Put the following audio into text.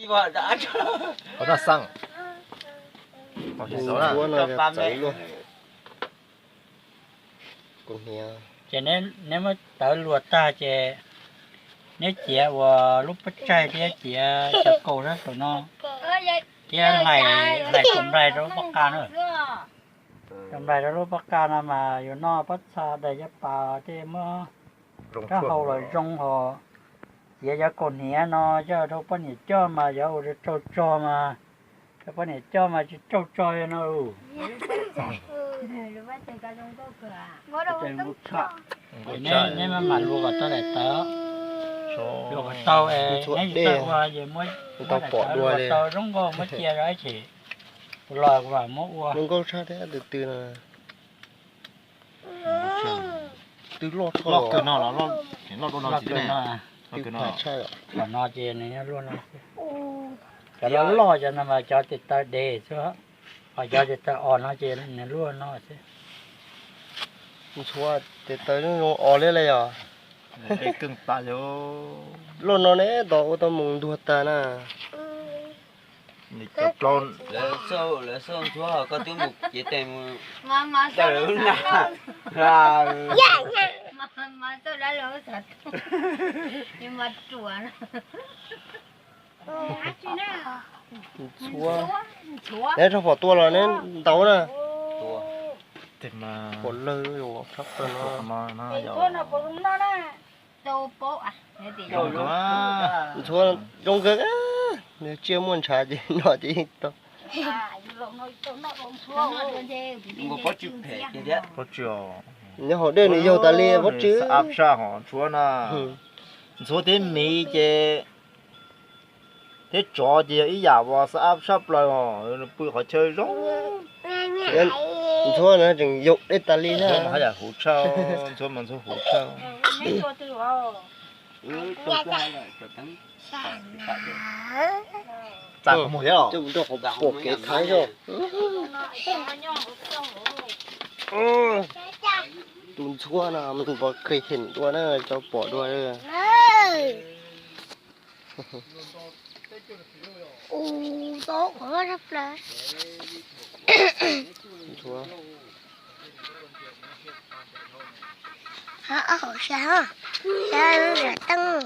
Qhov no xeeb, qhov no txawv luaj. Ces neb muab tawv luag tag ces neb ciav ua lub pob tsaig thiab ciav cov kaus sab saum no thiab hlais, hlais cov nplaig rau lub pob qa na. Cov nplaig rau lub pob qa no mas yuav noj pob txha dais caj pas thiaj muab rab hau los zoo hos. Ciav cov kaus hniav no coj rau poj niam coj mas yuav ua rau tsaug tso mas, rau poj niam coj mas tsis tsaug tso no. Ces neb, neb mam mam luag kom tau daim tawv, luag kom tau, neb tsis tau ua ces muab daim tawv luag tau zoo nkauj muab cia rau ib chim, kuv los kuv mam muab ua. Zoo nkauj tshaj thiab, tus tw no. Twb loj tshaj, loj kawg no los, loj dua no tsis ne. Loj kawg no, qhov no ces nws luaj no xwb. Cov loj loj cov no mas cov tes taw dev xwb, ho cov tes taw os no ces nws luaj no xwb. Ntxhuav, tes taw zoo zoo os li yog. Luaj no ne, tos ua tau mus ntuag tag na. Lawv xauj ntxhuav, koj twb mus cev tes mus, lub na. Ntxhuav, neb rau pom tua los neb ntaus na. Pom lawg zoo tshaj plaws no. Ntxhuav zoo kawg, nws tsiaj muaj ntshav ces no ces tau. Nyob hauv dej nws yaug tas li pob tsw. Ntxhuav thiab miv ces, thiab tsov ces yog ib yam uas xab ab tshaj plaws os, pw qhov chaw zoo. Ntxhuav no tseem yaug dej tas li thiab. Ntxhuav mas huv tshaj, ntxhuav mas ntxhuav huv tshaj. Txaj mus thiab los? Rau qhov pom kev thaiv xwb. Tus ntxhuav no mus tus pom qhia hem dua na, tau pom dua. Ntxhuav. Hov, hauv sab, sab zam teeb.